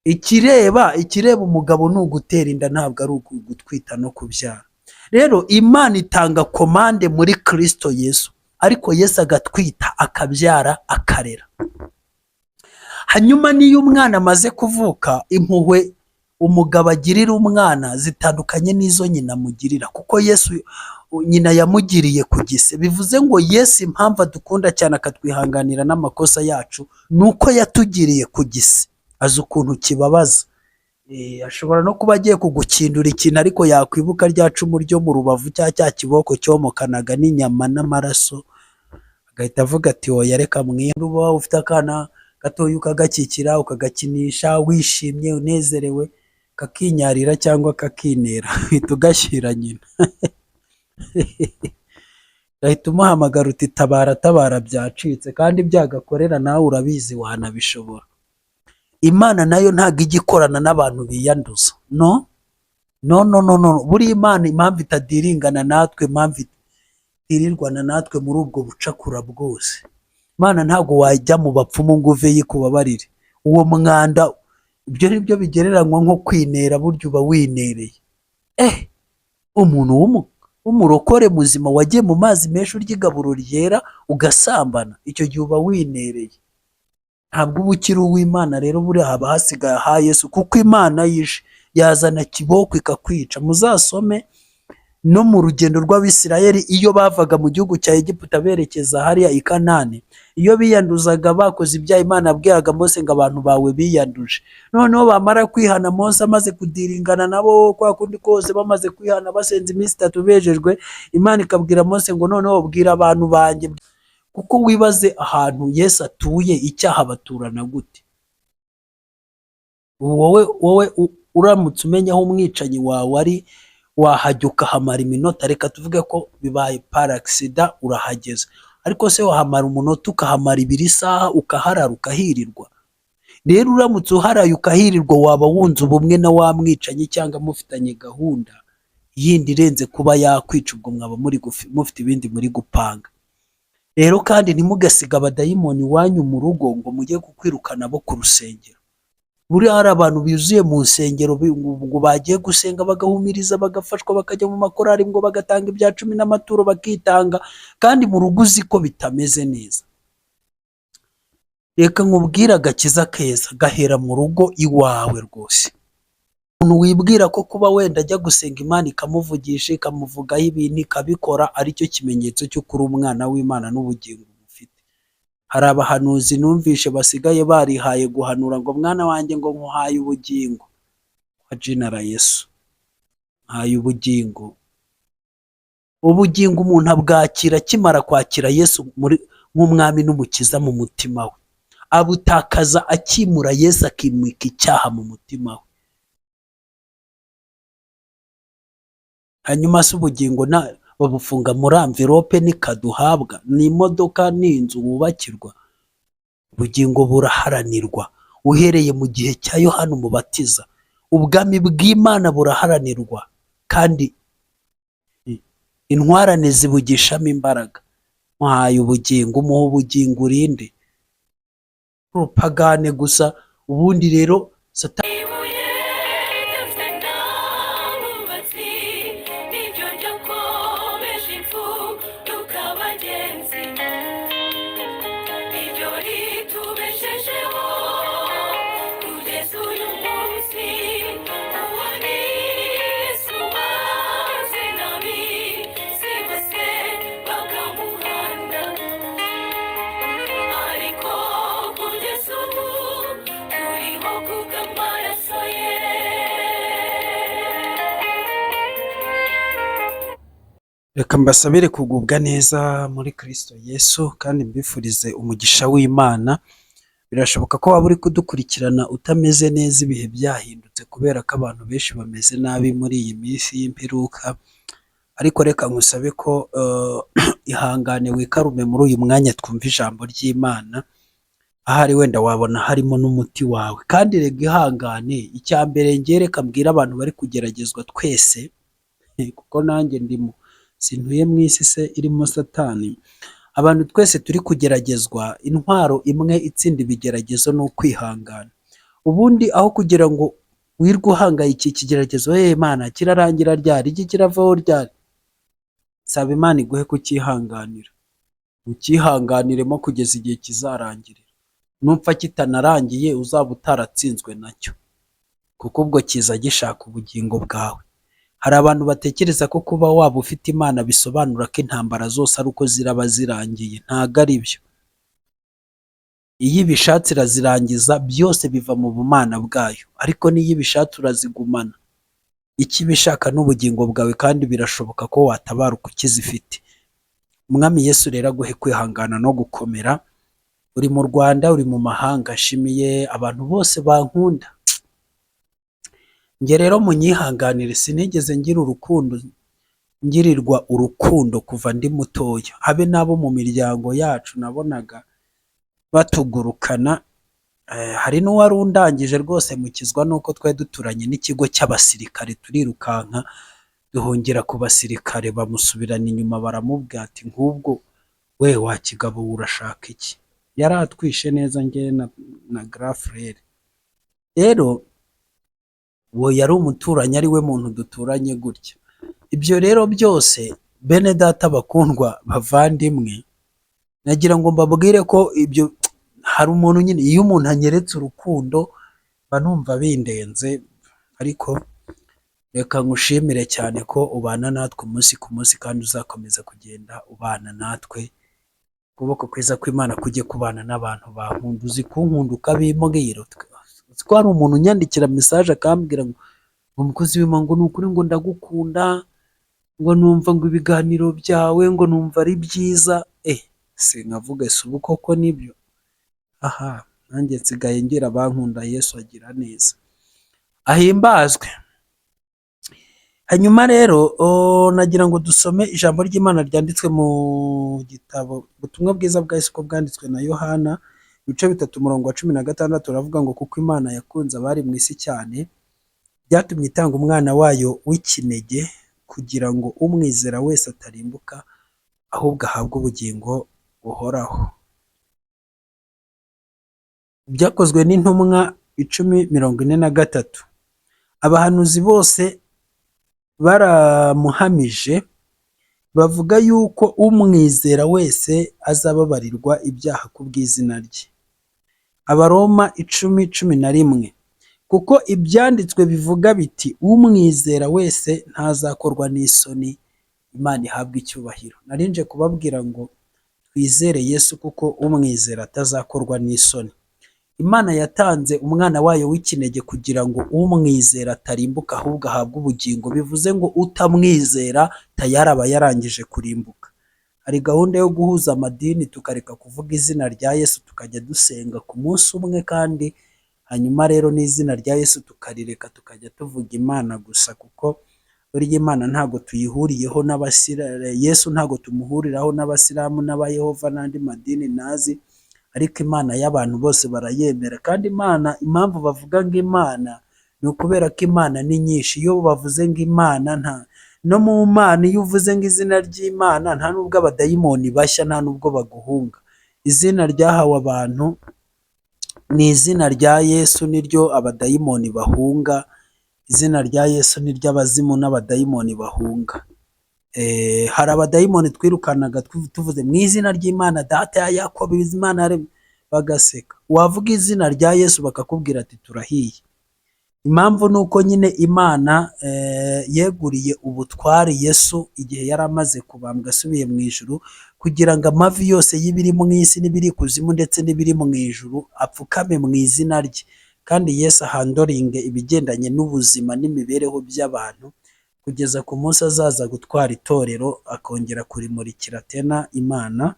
Ikireba umugabo ni ugutera inda, ntabwo ari ugutwita no kubyara. Rero Imana itanga commande muri Kirisito Yesu, ariko Yesu agatwita, akabyara, akarera. Hanyuma n'iyo umwana amaze kuvuka, impuhwe umugabo agirira umwana zitandukanye n'izo nyina amugirira, kuko Yesu nyina yamugiriye ku gise. Bivuze ngo Yesu impamvu adukunda cyane akatwihanganira n'amakosa yacu ni uko yatugiriye ku gise, azi ukuntu kibabaza. Ashobora no kuba agiye kugukindura ikintu, ariko yakwibuka rya cumu ryo mu rubavu cya kiboko cyomokanaga n'inyama n'amaraso, agahita avuga ati: "Oya, reka mwihe." Uba ufite akana gatoya ukagakikira, ukagakinisha, wishimye, unezerewe, kakinyarira cyangwa kakinera, uhita ugashyira nyina, ugahita umuhamagara uti: "Tabara, tabara, byacitse." Kandi byagakorera nawe urabizi, wanabishobora. Imana nayo ntabwo ijya ikorana n'abantu biyanduza. No, no, no, no, no. Buriya Imana impamvu itadiringana natwe, impamvu itirirwana natwe muri ubwo bucakura bwose, Imana ntabwo wajya mu bapfumu ngo uveyo ikubabarire uwo mwanda. Ibyo ni byo bigereranywa nko kwinera. Burya uba winereye. Umuntu w'umurokore muzima wagiye mu mazi menshi, urya igaburo ryera, ugasambana, icyo gihe uba winereye, ntabwo uba ukiri uw'Imana. Rero buriya haba hasigaye aha Yesu, kuko Imana yishe yazana kiboko ikakwica. Muzasome no mu rugendo rw'Abisirayeli, iyo bavaga mu gihugu cya Egiputa berekeza hariya i Kanani, iyo biyanduzaga, bakoze ibyaha, Imana yabwiraga Mose ngo: "Abantu bawe biyanduje." Noneho bamara kwihana, Mose amaze kudiringana nabo kwa kundi kose, bamaze kwihana, basenze iminsi 3, bejejwe, Imana ikabwira Mose ngo: "Noneho bwira abantu banjye." Kuko wibaze ahantu Yesu atuye, icyaha baturana gute? Wowe uramutse umenya aho umwicanyi wawe ari, wahajya ukahamara iminota? Reka tuvuge ko bibaye par accident urahageze, ariko se wahamara umunota, ukahamara 2, isaha, ukaharara, ukahirirwa? Rero uramutse uharaye ukahirirwa, waba wunze ubumwe na wa mwicanyi cyangwa mufitanye gahunda yindi irenze kuba yakwica. Ubwo mwaba mufite ibindi muri gupanga. Rero kandi ntimugasige abadayimoni iwanyu mu rugo ngo mujye kukwirukana bo ku rusengero. Buriya hari abantu bizuye mu nsengero ngo bagiye gusenga, bagahumiriza, bagafashwa, bakajya mu makorari, ngo bagatanga ibya cumi n'amaturo, bakitanga, kandi mu rugo uzi ko bitameze neza. Reka nkubwire, agakiza keza gahera mu rugo iwawe rwose. Umuntu wibwira ko kuba wenda ajya gusenga, Imana ikamuvugisha, ikamuvugaho ibintu, ikabikora, aricyo kimenyetso cy'uko uri umwana w'Imana n'ubugingo bufite. Hari abahanuzi numvishe basigaye barihaye guhanura ngo: "Mwana wanjye," ngo, "nkuhaye ubugingo kwa jina la Yesu, nkuhaye ubugingo." Ubugingo umuntu abwakira akimara kwakira Yesu nk'umwami n'umukiza mu mutima we. Abutakaza akimura Yesu, akimika icyaha mu mutima we. Hanyuma se ubugingo babufunga muri enveloppe nikaduhabwa? Ni imodoka, ni inzu wubakirwa? Ubugingo buraharanirwa uhereye mu gihe cya Yohana Umubatiza. Ubwami bw'Imana buraharanirwa kandi intwarane zibugishamo imbaraga. Muhaye ubugingo, umuha ubugingo urinde propagande gusa. Ubundi rero Satani Ibuye ryanzwe n'abubatsi niryo ryakomeje imfuruka bagenzi, niryo ritubeshejeho kugeza uyu munsi. Uwo ni Yesu wanzwe n'ab'isi bose bakamuhanda, ariko kugeza ubu turiho kubw'amaraso ye. Reka mbasabire kugubwa neza muri Kristo Yesu kandi mbifurize umugisha w'Imana. Birashoboka ko waba uri kudukurikirana utameze neza, ibihe byahindutse, kubera ko abantu benshi bameze nabi muri iyi minsi y'imperuka. Ariko reka ngusabe ko ihangane, wikarume muri uyu mwanya, twumve ijambo ry'Imana. Ahari wenda wabona harimo n'umuti wawe. Kandi rega ihangane, icya mbere njye reka mbwire abantu bari kugeragezwa twese, kuko nanjye ndimo, sintuye mu isi se irimo Satani? Abantu twese turi kugeragezwa, intwaro imwe itsinda ibigeragezo ni ukwihangana. Ubundi aho kugira ngo wirwe uhangayikiye ikigeragezo, hey Mana kirarangira ryari, iki kiravaho ryari, saba Imana iguhe kucyihanganira, ucyihanganiremo kugeza igihe kizarangirira. Nupfa kitanarangiye uzaba utaratsinzwe nacyo, kuko ubwo kiza gishaka ubugingo bwawe. Hari abantu batekereza ko kuba waba ufite Imana bisobanura ko intambara zose ari uko ziraba zirangiye, ntago ari byo. Iyo ibishatse irazirangiza, byose biva mu bumana bwayo, ariko n'iyo ibishatse urazigumana. Icyo ibishaka ni ubugingo bwawe, kandi birashoboka ko watabaruka ukizifite. Umwami Yesu rero aguhe kwihangana no gukomera. Uri mu Rwanda, uri mu mahanga, nshimiye abantu bose bankunda. Njye rero munyihanganire, sinigeze ngira urukundo, ngirirwa urukundo kuva ndi mutoya, habe n'abo mu miryango yacu nabonaga batugurukana. Hari n'uwari undangije rwose mukizwa nuko twari duturanye n'ikigo cy'abasirikare, turirukanka duhungira ku basirikare, bamusubirana inyuma baramubwira ati nk'ubwo we wa kigabo urashaka iki? Yari atwishe neza njye na grand frère. Rero uwo yari umuturanyi, ari we muntu duturanye gutya. Ibyo rero byose, bene data bakundwa bavandimwe, nagira ngo mbabwire ko ibyo hari umuntu nyine, iyo umuntu anyeretse urukundo mba numva bindenze, ariko reka ngushimire cyane ko ubana natwe umunsi ku munsi kandi uzakomeza kugenda ubana natwe. Ukuboko kwiza kw'Imana kujye kubana n'abantu bankunda. Uzi kunkunda ukabimbwira, uzi ko hari umuntu unyandikira message akambwira ngo umukozi w'Imana ngo ni ukuri ngo ndagukunda, ngo numva ngo ibiganiro byawe ngo numva ari byiza, sinkavuga ese ubu koko nibyo? Aha nanjye nsigaye ngira abankunda, Yesu agira neza, ahimbazwe. Hanyuma rero nagira ngo dusome ijambo ry'Imana ryanditswe mu gitabo Ubutumwa bwiza bwa Yesu uko bwanditswe na Yohana, ibice 3 umurongo wa 16, uravuga ngo kuko Imana yakunze abari mu isi cyane, byatumye itanga umwana wayo w'ikinege kugira ngo umwizera wese atarimbuka, ahubwo ahabwe ubugingo buhoraho. Byakozwe n'intumwa 10:43. Abahanuzi bose baramuhamije, bavuga yuko umwizera wese azababarirwa ibyaha kubw'izina rye. Abaroma 10:11. Kuko ibyanditswe bivuga biti umwizera wese ntazakorwa n'isoni, Imana ihabwe icyubahiro. Nari nje kubabwira ngo twizere Yesu kuko umwizera atazakorwa n'isoni. Imana yatanze umwana wayo w'ikinege kugira ngo umwizera atarimbuka ahubwo ahabwe ubugingo, bivuze ngo utamwizera tayari aba yarangije kurimbuka. Hari gahunda yo guhuza amadini tukareka kuvuga izina rya Yesu, tukajya dusenga ku munsi umwe, kandi hanyuma rero n'izina rya Yesu tukarireka tukajya tuvuga Imana gusa, kuko burya Imana ntabwo tuyihuriyeho n'abasiramu, Yesu ntabwo tumuhuriraho n'abasilamu n'abayehova n'andi madini ntazi, ariko Imana y'abantu bose barayemera. Kandi Imana, impamvu bavuga ngo Imana ni ukubera ko Imana ni nyinshi. Iyo bavuze ngo Imana, nta no mu Mana, iyo uvuze ngo izina ry'Imana, nta nubwo abadayimoni bashya, nta nubwo baguhunga. Izina ryahawe abantu ni izina rya Yesu, niryo abadayimoni bahunga. Izina rya Yesu niryo abazimu n'abadayimoni bahunga. Hari abadayimoni twirukanaga tuvuze mu izina ry'Imana data ya Yakobo, Imana yaremye, bagaseka. Wavuga izina rya Yesu bakakubwira ati turahiye. Impamvu ni uko nyine Imana yeguriye ubutware Yesu igihe yari amaze kubambwa asubiye mu ijuru, kugira ngo amavi yose y'ibiri mu isi n'ibiri ikuzimu ndetse n'ibiri mu ijuru apfukame mu izina rye, kandi Yesu ahandlinge ibigendanye n'ubuzima n'imibereho by'abantu kugeza ku munsi azaza gutwara itorero akongera kurimurikira tena, Imana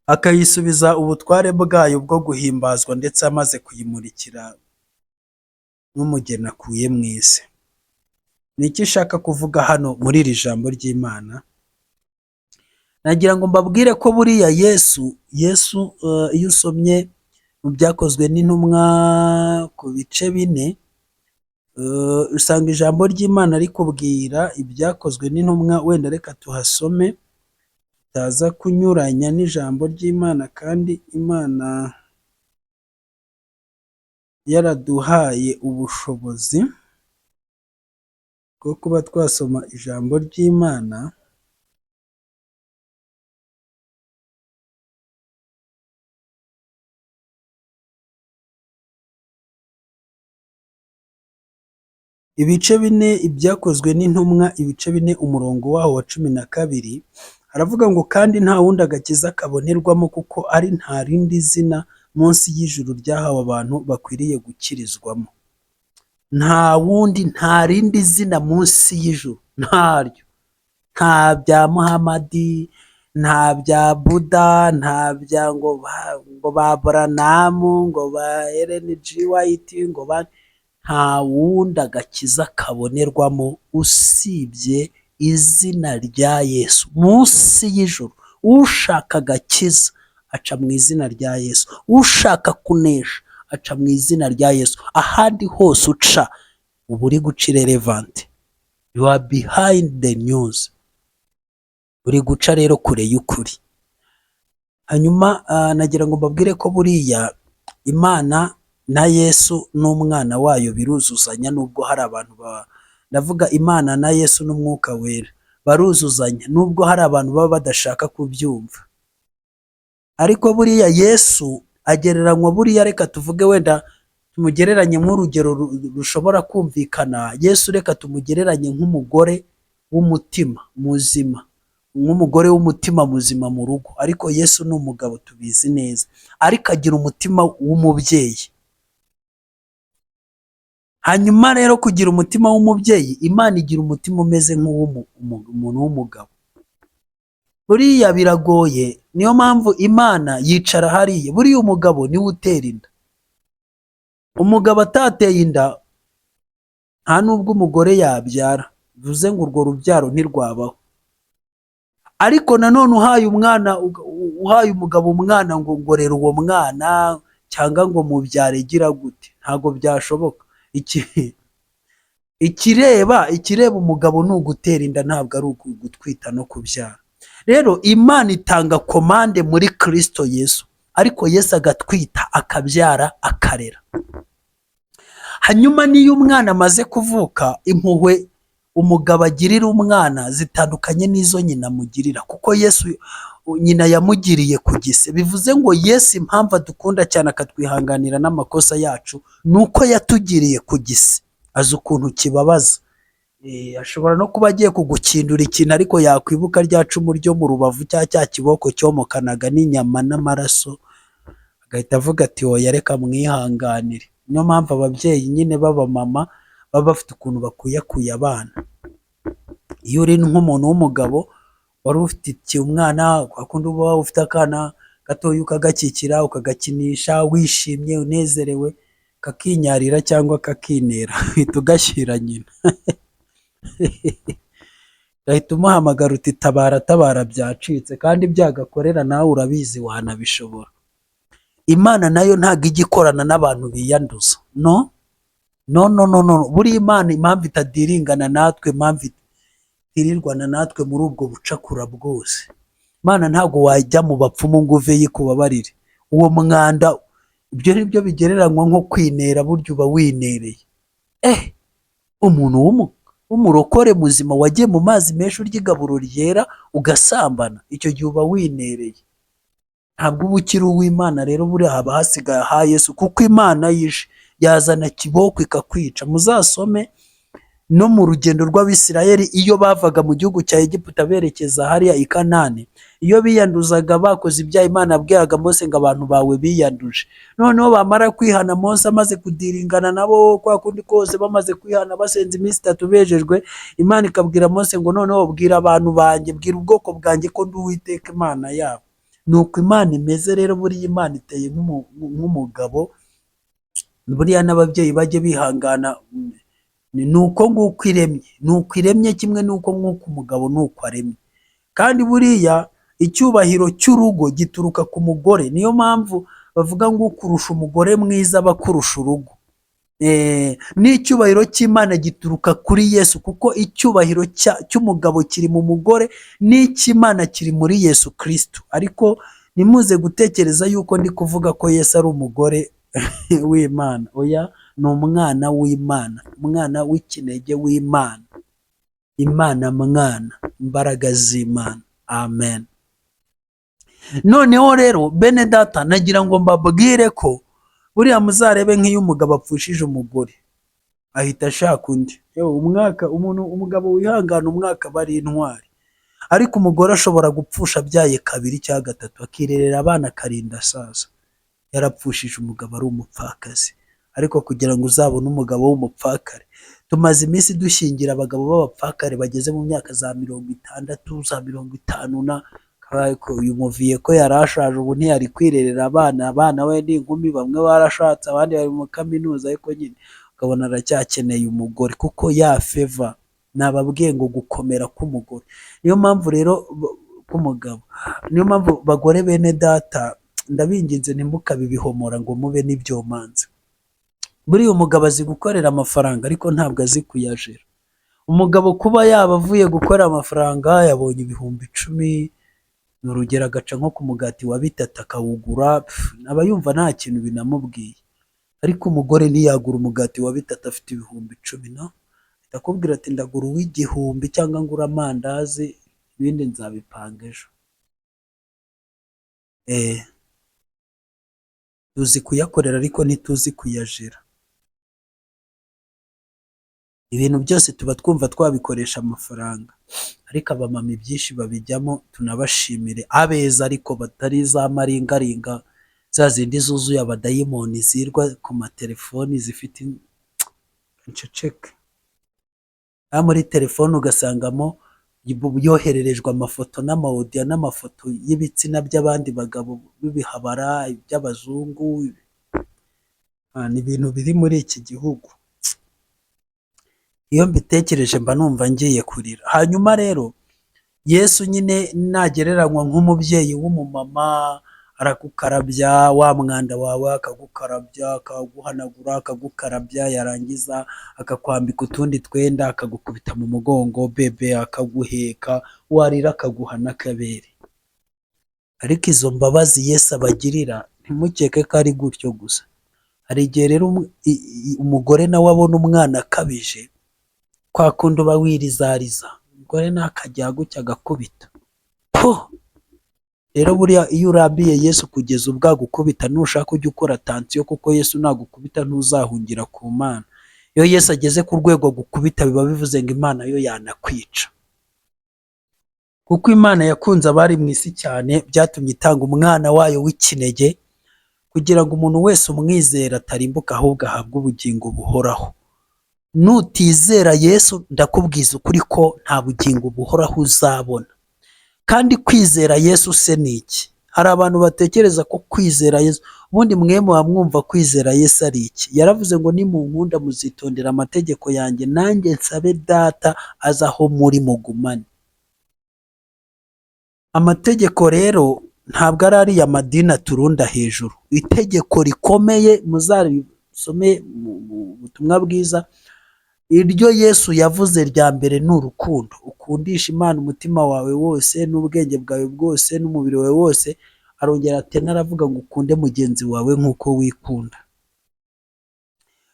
akayisubiza ubutware bwayo bwo guhimbazwa, ndetse amaze kuyimurikira nk'umugeni akuye mu isi. Ni iki nshaka kuvuga hano muri iri jambo ry'Imana? Nagira ngo mbabwire ko buriya Yesu iyo usomye mu byakozwe n'intumwa ku bice 4, usanga ijambo ry'Imana rikubwira ibyakozwe n'intumwa. Wenda reka tuhasome tutaza kunyuranya n'ijambo ry'Imana, kandi Imana Yaraduhaye ubushobozi bwo kuba twasoma ijambo ry'Imana, ibice 4, Ibyakozwe n'Intumwa, ibice 4, umurongo waho wa 12, haravuga ngo kandi nta wundi agakiza kabonerwamo, kuko ari nta rindi zina munsi y'ijuru ryahawe abantu bakwiriye gukirizwamo. Nta wundi, nta rindi zina munsi y'ijuru, ntaryo. Nta bya Muhamadi, nta bya Buda, nta bya ngo ba Buranamu, ngo ba Ellen G White, ngo ba, nta wundi agakiza kabonerwamo usibye izina rya Yesu munsi y'ijuru. Ushaka agakiza aca mu izina rya Yesu, ushaka kunesha aca mu izina rya Yesu. Ahandi hose uca uba uri guca irrelevant, you are behind the news, uri guca rero kure y'ukuri. Hanyuma nagira ngo mbabwire ko buriya Imana na Yesu n'umwana wayo biruzuzanya, nubwo hari abantu ndavuga Imana na Yesu n'Umwuka Wera baruzuzanya, nubwo hari abantu baba badashaka kubyumva. Ariko buriya Yesu agereranywa, buriya reka tuvuge wenda tumugereranye nk'urugero rushobora kumvikana. Yesu reka tumugereranye nk'umugore w'umutima muzima, nk'umugore w'umutima muzima mu rugo. Ariko Yesu ni umugabo, tubizi neza, ariko agira umutima w'umubyeyi. Hanyuma rero kugira umutima w'umubyeyi, Imana igira umutima umeze nk'uw'umuntu w'umugabo. Buriya biragoye, niyo mpamvu Imana yicara hariya. Buriya umugabo niwe utera inda. Umugabo atateye inda nta nubwo umugore yabyara, bivuze ngo urwo rubyaro ntirwabaho. Ariko nanone uhaye umwana, uhaye umugabo umwana ngo ngorera uwo mwana cyangwa ngo mubyare gira gute, ntabwo byashoboka. Ikireba umugabo ni ugutera inda, ntabwo ari ugutwita no kubyara. Rero Imana itanga commande muri Kristo Yesu, ariko Yesu agatwita, akabyara, akarera. Hanyuma n'iyo umwana amaze kuvuka, impuhwe umugabo agirira umwana zitandukanye n'izo nyina amugirira, kuko Yesu nyina yamugiriye ku gise. Bivuze ngo Yesu impamvu adukunda cyane akatwihanganira n'amakosa yacu, ni uko yatugiriye ku gise, azi ukuntu kibabaza. Ashobora no kuba agiye kugukindura ikintu, ariko yakwibuka rya cumu ryo mu rubavu cya kiboko cyomokanaga n'inyama n'amaraso, agahita avuga ati oya reka mwihanganire. Niyo mpamvu ababyeyi nyine b'abamama baba bafite ukuntu bakuyakuya abana. Iyo uri nk'umuntu w'umugabo wari ufitiye umwana, kwa kundi uba ufite akana gatoya ukagakikira, ukagakinisha wishimye unezerewe, kakinyarira cyangwa kakinera, uhita ugashyira nyina. Ugahita umuhamagara uti tabara tabara byacitse, kandi byagakorera nawe urabizi wanabishobora. Imana nayo ntabwo ijya ikorana n'abantu biyanduza. No no no no no, buriya Imana impamvu itadiringana natwe, impamvu itirirwana natwe muri ubwo bucakura bwose, Imana ntabwo wajya mu bapfumu ngo uveyo ikubabarire uwo mwanda. Ibyo ni byo bigereranywa nko kwinera, burya uba winereye. Umuntu w'umurokore muzima wagiye mu mazi menshi urya igaburo ryera ugasambana, icyo gihe uba winereye, ntabwo uba ukiri uw'Imana. Rero buriya haba hasigaye aha Yesu, kuko Imana yishe yazana kiboko ikakwica. Muzasome no mu rugendo rw'Abisirayeli, iyo bavaga mu gihugu cya Egiputa berekeza hariya i Kanani, iyo biyanduzaga bakoze ibyaha, Imana yabwiraga Mose ngo abantu bawe biyanduje. Noneho bamara kwihana, Mose amaze kudiringana nabo kwa kundi kose, bamaze kwihana basenze iminsi 3 bejejwe, Imana ikabwira Mose ngo noneho bwira abantu banjye, bwira ubwoko bwanjye ko ndi Uwiteka Imana yabo. Nuko Imana imeze rero, buriya Imana iteye nk'umugabo. Buriya n'ababyeyi bajye bihangana, ni uko nguko iremye, ni uko iremye kimwe n'uko nk'uko umugabo ni uko aremye. Kandi buriya icyubahiro cy'urugo gituruka ku mugore, niyo mpamvu bavuga ngo ukurusha umugore mwiza aba akurusha urugo. N'icyubahiro cy'Imana gituruka kuri Yesu, kuko icyubahiro cy'umugabo kiri mu mugore, n'icy'Imana kiri muri Yesu Kristo. Ariko ntimuze gutekereza yuko ndi kuvuga ko Yesu ari umugore, w'Imana. Oya, ni umwana w'Imana, umwana w'ikinege w'Imana, Imana mwana, imbaraga z'Imana. Amen. Noneho rero bene data, nagira ngo mbabwire ko buriya muzarebe nk'iyo umugabo apfushije umugore ahita ashaka undi. Yewe, umwaka umuntu umugabo wihangana umwaka aba ari intwari, ariko umugore ashobora gupfusha abyaye kabiri cyangwa gatatu, akirerera abana akarinda asaza yarapfushije umugabo ari umupfakazi. Ariko kugira ngo uzabone umugabo w'umupfakare, tumaze iminsi dushyingira abagabo b'abapfakare bageze mu myaka za 60, za 50 na, ariko uyu muviye ko yari ashaje ubu ntiyari kwirerera abana, abana we ni inkumi, bamwe barashatse abandi bari mu kaminuza, ariko nyine ukabona aracyakeneye umugore kuko ya favor nababwiye ngo gukomera k'umugore. Niyo mpamvu rero k'umugabo, niyo mpamvu bagore bene data ndabinginze ntimukabe ibihomora ngo mube n'ibyomanzi. Buriya umugabo azi gukorera amafaranga ariko ntabwo azi kuyajera. Umugabo kuba yaba avuye gukora amafaranga yabonye 10,000, ni urugero, agaca nko ku mugati wa 3 akawugura, aba yumva nta kintu binamubwiye. Ariko umugore ntiyagura umugati wa 3 afite 10,000, no ahita akubwira ati ndagura uw'igihumbi cyangwa ngura amandazi, ibindi nzabipanga ejo. Tuzi kuyakorera ariko ntituzi kuyajera. Ibintu byose tuba twumva twabikoresha amafaranga, ariko abamama ibyinshi babijyamo, tunabashimire abeza ariko batari za maringaringa, za zindi zuzuye abadayimoni zirwa ku matelefoni zifite nceceke. Aho muri telefone ugasangamo yohererejwe amafoto n'ama audio n'amafoto y'ibitsina by'abandi bagabo b'ibihabara, iby'abazungu, ni ibintu biri muri iki gihugu. Iyo mbitekereje mba numva ngiye kurira. Hanyuma rero Yesu nyine nagereranywa nk'umubyeyi w'umumama, aragukarabya wa mwanda wawe, akagukarabya, akaguhanagura, akagukarabya, yarangiza akakwambika utundi twenda, akagukubita mu mugongo bebe, akaguheka, warira akaguha n'akabere. Ariko izo mbabazi Yesu abagirira ntimukeke ko ari gutyo gusa. Hari igihe rero umugore nawe abona umwana akabije, kwa kundi uba wirizariza, umugore nakajya gutya agakubita. Po! Rero buriya iyo urambiye Yesu kugeza ubwo agukubita, nushaka ujye ukora attention, kuko Yesu nagukubita ntuzahungira ku Mana. Iyo Yesu ageze ku rwego agukubita biba bivuze ngo Imana yo yanakwica. Kuko Imana yakunze abari mu isi cyane, byatumye itanga umwana wayo w'ikinege, kugira ngo umuntu wese umwizera atarimbuka ahubwo ahabwe ubugingo buhoraho. Nutizera Yesu ndakubwiza ukuri ko nta bugingo buhoraho uzabona. Kandi kwizera Yesu se ni iki? Hari abantu batekereza ko kwizera Yesu, ubundi mwe muba mwumva kwizera Yesu ari iki? Yaravuze ngo nimunkunda muzitondera amategeko yanjye, nanjye nsabe data aze aho muri mugumane. Amategeko rero ntabwo ari ariya madini aturunda hejuru. Itegeko rikomeye muzarisome mu butumwa bwiza, iryo Yesu yavuze rya mbere ni urukundo. Ukundisha Imana umutima wawe wose n'ubwenge bwawe bwose n'umubiri wawe wose. Arongera atena aravuga ngo ukunde mugenzi wawe nk'uko wikunda.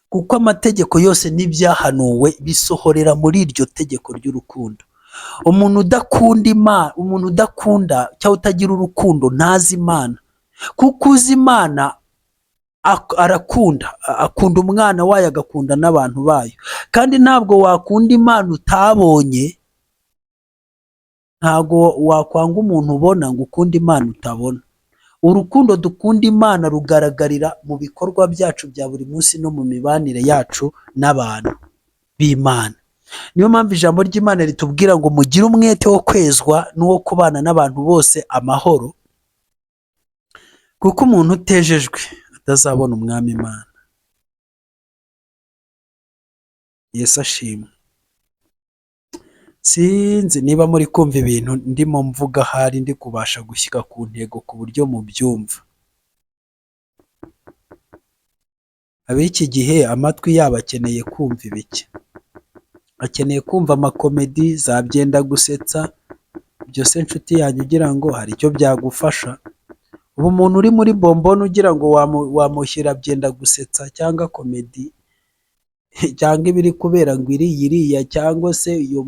Kuko amategeko yose n'ibyahanuwe bisohorera muri iryo tegeko ry'urukundo. Umuntu udakunda Imana, umuntu udakunda cyangwa utagira urukundo ntazi Imana. Kuko uzi Imana arakunda, akunda umwana wayo agakunda n'abantu bayo. Kandi ntabwo wakunda Imana utabonye, ntabwo wakwanga umuntu ubona ngo ukunde Imana utabona. Urukundo dukunda Imana rugaragarira mu bikorwa byacu bya buri munsi no mu mibanire yacu n'abantu b'Imana. Niyo mpamvu ijambo ry'Imana ritubwira ngo mugire umwete wo kwezwa n'uwo kubana n'abantu bose amahoro, kuko umuntu utejejwe atazabona umwami Imana. Yesu ashimwe. Sinzi niba muri kumva ibintu ndimo mvuga, ahari ndi kubasha gushyika ku ntego ku buryo mubyumva. Ab'iki gihe amatwi yabo akeneye kumva ibiki? Akeneye kumva amakomedi, za byenda gusetsa, ibyo se nshuti yanjye ugira ngo hari icyo byagufasha? Ubu umuntu uri muri bomboni ugira ngo wamushyira byenda gusetsa cyangwa comedy cyangwa ibiri kubera ngo iriya iriya, cyangwa se uyu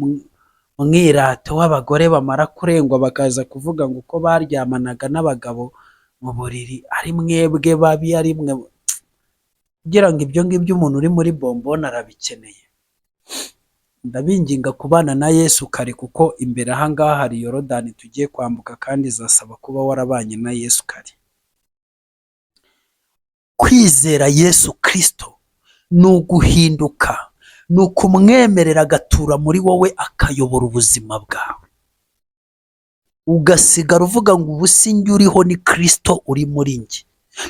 mwirato w'abagore bamara kurengwa bakaza kuvuga ngo uko baryamanaga n'abagabo mu buriri, ari mwebwe babi, ari mwe, kugira ngo ibyo ngibyo umuntu uri muri bomboni arabikeneye. Ndabinginga kubana na Yesu kare, kuko imbere aha ngaha hari Yorodani tugiye kwambuka, kandi izasaba kuba warabanye na Yesu kare. Kwizera Yesu Kirisito ni uguhinduka, ni ukumwemerera agatura muri wowe, akayobora ubuzima bwawe, ugasigara uvuga ngo ubu si njye uriho, ni Kirisito uri muri njye.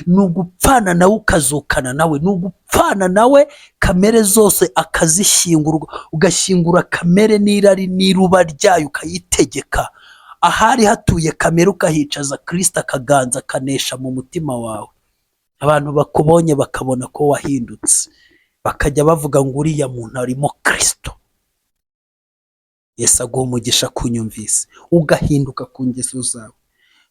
Ni ugupfana nawe ukazukana nawe, ni ugupfana nawe kamere zose akazishyingurwa, ugashyingura kamere n'irari n'iruba ryayo ukayitegeka. Ahari hatuye kamere ukahicaza Kirisito, akaganza akanesha mu mutima wawe. Abantu bakubonye bakabona ko wahindutse, bakajya bavuga ngo uriya muntu arimo Kirisito. Yesu aguha umugisha kunyumvise, ugahinduka ku ngeso zawe.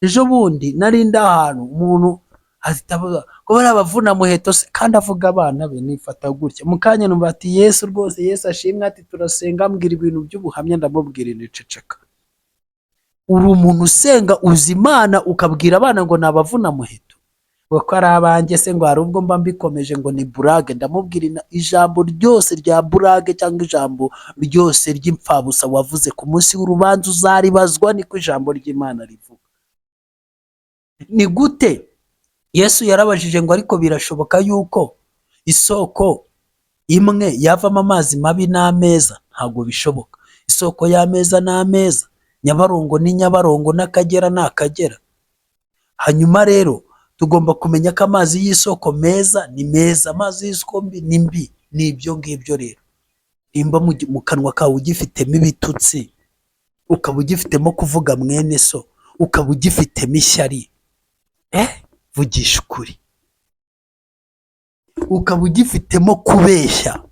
Ejo bundi nari ndi ahantu, umuntu ahita avuga ngo bariya bavuna muheto se, kandi avuga abana be, nifata gutya mu kanya numva ati Yesu rwose, Yesu ashimwe, ati turasenga, ambwira ibintu by'ubuhamya, ndamubwira niceceka. Uri umuntu usenga, uzi Imana, ukabwira abana ngo ni abavuna muheto, ngo ko ari abanjye se, ngo hari ubwo mba mbikomeje ngo ni blague. Ndamubwira ijambo ryose rya blague cyangwa ijambo ryose ry'impfabusa wavuze, ku munsi w'urubanza uzaribazwa, niko ijambo ry'Imana rivuga. Ni gute Yesu yarabajije ngo ariko birashoboka yuko isoko imwe yavamo amazi mabi n'ameza? Ntabwo bishoboka. Isoko y'ameza n'ameza, Nyabarongo ni Nyabarongo n'Akagera ni Akagera. Hanyuma rero tugomba kumenya ko amazi y'isoko meza ni meza, amazi y'isoko mbi ni mbi. Ni ibyo ngibyo rero. Nimba mu kanwa kawe ugifitemo ibitutsi, ukaba ugifitemo kuvuga mwene so, ukaba ugifitemo ishyari, vugisha ukuri, ukaba ugifitemo kubeshya,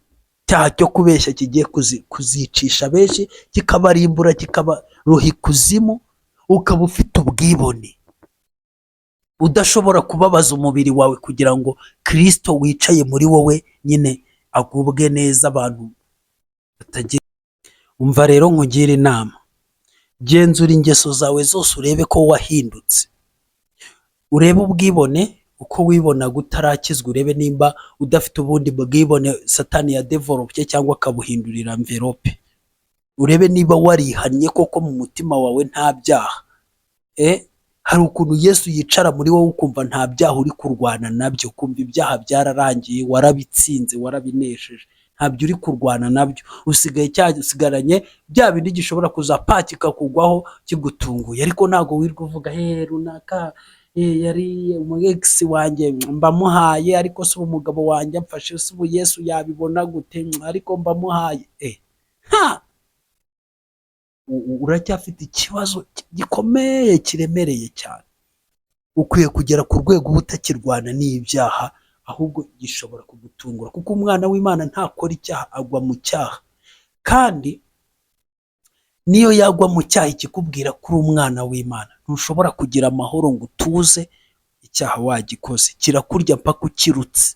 icyaha cyo kubeshya kigiye kuzicisha benshi, kikabarimbura, kikabaroha ikuzimu, ukaba ufite ubwibone, udashobora kubabaza umubiri wawe kugira ngo Kirisito wicaye muri wowe nyine agubwe neza, abantu batagira. Umva rero nkugire inama, genzura ingeso zawe zose, urebe ko wahindutse, urebe ubwibone uko wibonaga utarakizwa, urebe nimba udafite ubundi bwibone Satani yadevelopye cyangwa akabuhindurira enveloppe, urebe niba warihannye koko mu mutima wawe nta byaha. Hari ukuntu Yesu yicara muri wowe ukumva nta byaha uri kurwana nabyo, ukumva ibyaha byararangiye, warabitsinze, warabinesheje, ntabyo uri kurwana nabyo, usigaye usigaranye bya bindi gishobora kuza pa kikakugwaho kigutunguye, ariko ntabwo wirirwa uvuga he runaka yari umu ex wanjye mbamuhaye, ariko si umugabo wanjye amfashe, si ubu Yesu yabibona gute, ariko mbamuhaye. Ha, uracyafite ikibazo gikomeye kiremereye cyane. Ukwiye kugera ku rwego uba utakirwana n'ibyaha, ahubwo gishobora kugutungura, kuko umwana w'Imana ntakora icyaha, agwa mu cyaha. Kandi niyo yagwa mu cyaha, ikikubwira ko uri umwana w'Imana, ntushobora kugira amahoro ngo utuze icyaha wagikoze, kirakurya mpaka ukirutse,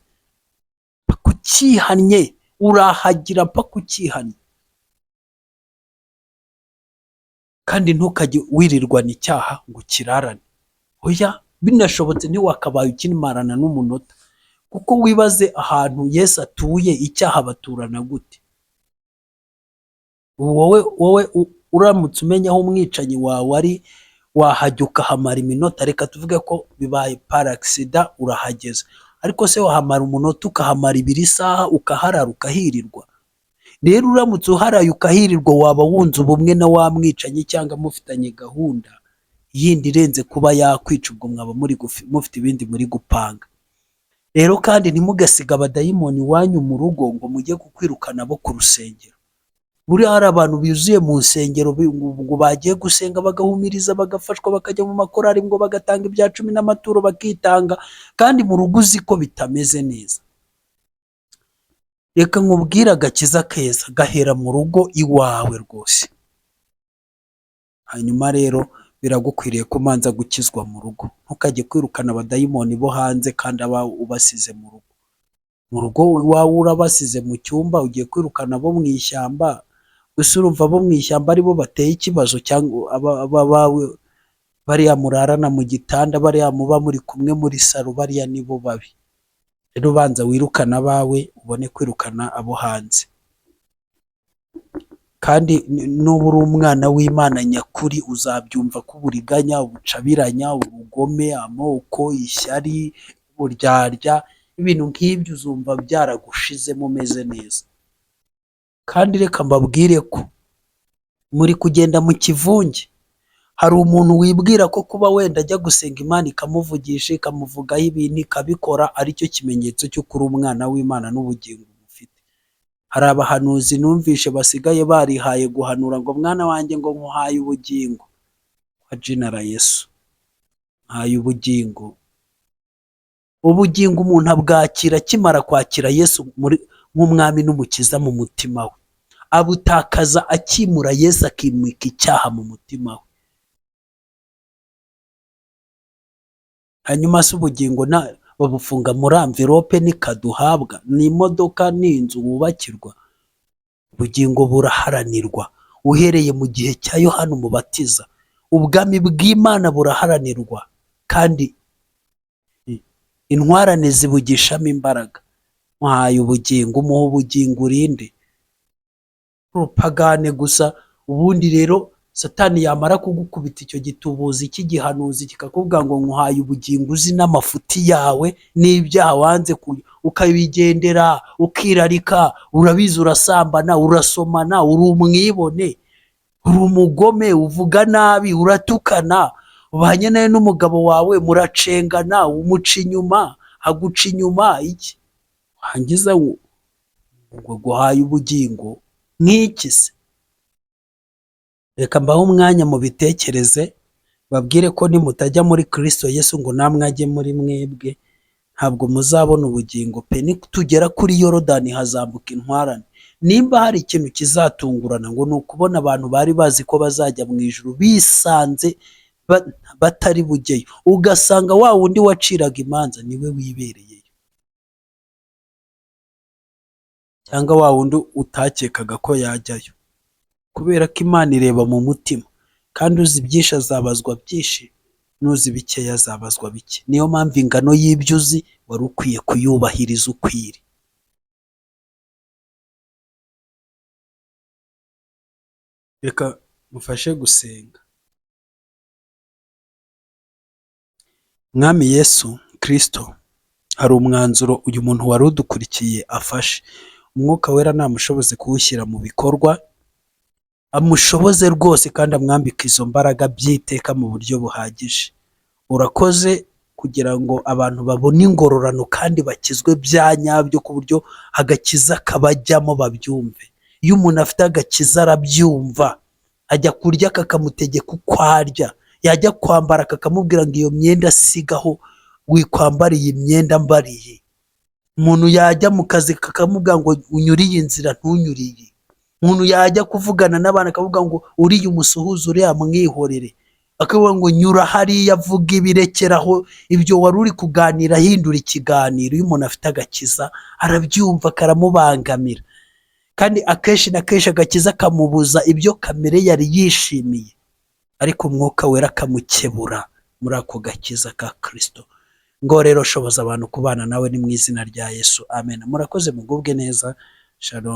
mpaka ukihannye, urahagira mpaka ukihannye. Kandi ntukajye wirirwana icyaha ngo ukirarane, oya, binashobotse ntiwakabaye ukimarana n'umunota, kuko wibaze ahantu Yesu atuye, icyaha baturana gute? Wowe uramutse umenya aho umwicanyi wawe ari, wahajya ukahamara iminota, reka tuvuge ko bibaye par accident urahageze, ariko se wahamara umunota, ukahamara ibiri, isaha, ukaharara ukahirirwa? Rero uramutse uharaye ukahirirwa, waba wunze ubumwe na wa mwicanyi cyangwa mufitanye gahunda yindi irenze kuba yakwica, ubwo mwaba mufite ibindi muri gupanga. Rero kandi ntimugasiga abadayimoni iwanyu mu rugo ngo mujye kukwirukana bo ku rusengero. Buriya hari abantu bizuye mu nsengero ngo bagiye gusenga, bagahumiriza, bagafashwa, bakajya mu makorari, ngo bagatanga ibya cumi n'amaturo, bakitanga, kandi mu rugo uzi ko bitameze neza. Reka nkubwire, agakiza keza gahera mu rugo iwawe rwose. Hanyuma rero Biragukwiriye ko umanza gukizwa mu rugo. Ntukajye kwirukana abadayimoni bo hanze kandi abawe ubasize mu rugo. Mu rugo iwawe urabasize mu cyumba, ugiye kwirukana abo mu ishyamba. Gusa urumva abo mu ishyamba aribo bateye ikibazo, cyangwa abawe bariya murarana mu gitanda, bariya muba muri kumwe muri salo, bariya nibo babi. Rero ubanza wirukane abawe ubone kwirukana abo hanze. Kandi nuba uri umwana w'Imana nyakuri uzabyumva ko uburiganya, ubucabiranya, ubugome, amoko, ishyari, uburyarya, ibintu nk'ibyo uzumva byaragushizemo umeze neza. Kandi reka mbabwire ko muri kugenda mu kivunge. Hari umuntu wibwira ko kuba wenda ajya gusenga Imana ikamuvugisha, ikamuvugaho ibintu, ikabikora, aricyo kimenyetso cy'uko uri umwana w'Imana n'ubugingo bufite. Hari abahanuzi numvishe basigaye barihaye guhanura ngo mwana wanjye ngo nkuhaye ubugingo. Kwa jina la Yesu. Nkuhaye ubugingo. Ubugingo umuntu abwakira akimara kwakira Yesu nk'umwami n'umukiza mu mutima we. Abutakaza akimura Yesu akimika icyaha mu mutima we. Hanyuma se ubugingo babufunga muri amverope nikaduhabwa, ni imodoka, ni inzu wubakirwa. Ubugingo buraharanirwa uhereye mu gihe cya Yohana Umubatiza. Ubwami bw'Imana buraharanirwa kandi intwarane zibugishamo imbaraga. Muhaye ubugingo, umuha ubugingo urinde propagande gusa. Ubundi rero Satani yamara kugukubita icyo gitubuzi cy'igihanuzi kikakubwira ngo nkuhaye ubugingo uzi n'amafuti yawe n'ibyaha wanze ukabigendera, ukirarika, urabizi, urasambana, urasomana, uri umwibone, uri umugome, uvuga nabi, uratukana, ubanye nawe n'umugabo wawe muracengana, umuca inyuma, aguca inyuma, iki wangiza ngo guhaye ubugingo nk'iki se? Reka mbahe umwanya mubitekereze, babwire ko nimutajya muri Kristo Yesu ngo namwe ajye muri mwebwe, ntabwo muzabona ubugingo pe. Nitugera kuri Yorodani hazambuka intwarane. Nimba hari ikintu kizatungurana ngo ni ukubona abantu bari bazi ko bazajya mu ijuru bisanze batari bujyeyo, ugasanga wa wundi waciraga imanza niwe wibereyeyo, cyangwa wa wundi utakekaga ko yajyayo. Kubera ko Imana ireba mu mutima, kandi uzi byinshi azabazwa byinshi, n'uzi bikeya azabazwa bike. Niyo mpamvu ingano y'ibyo uzi wari ukwiye kuyubahiriza ukwiriye. Reka mufashe gusenga. Mwami Yesu Kristo, hari umwanzuro uyu muntu wari udukurikiye afashe. Umwuka wera namushoboze kuwushyira mu bikorwa, amushoboze rwose kandi amwambike izo mbaraga by'iteka mu buryo buhagije. Urakoze kugira ngo abantu babone ingororano kandi bakizwe bya nyabyo, ku buryo agakiza kabajyamo babyumve. Iyo umuntu afite agakiza arabyumva, ajya kurya kakamutegeka uko arya, yajya kwambara kakamubwira ngo iyo myenda sigaho, wikwambara iyi myenda mbariye. Umuntu yajya mu kazi kakamubwira ngo unyure iyi nzira ntunyure iyi. Umuntu yajya kuvugana n'abantu akavuga ngo uriya umusuhuze uriya mwihorere, akavuga ngo nyura hariya avuga ibirekeraho ibyo wari uri kuganira, ahindura ikiganiro. Iyo umuntu afite agakiza arabyumva karamubangamira, kandi akenshi na kenshi agakiza kamubuza ibyo kamere yari yishimiye, ariko umwuka wera akamukebura muri ako gakiza ka Kristo. Ngo rero shoboza abantu kubana nawe ni mu izina rya Yesu, amen. Murakoze, mugubwe neza. Shalom.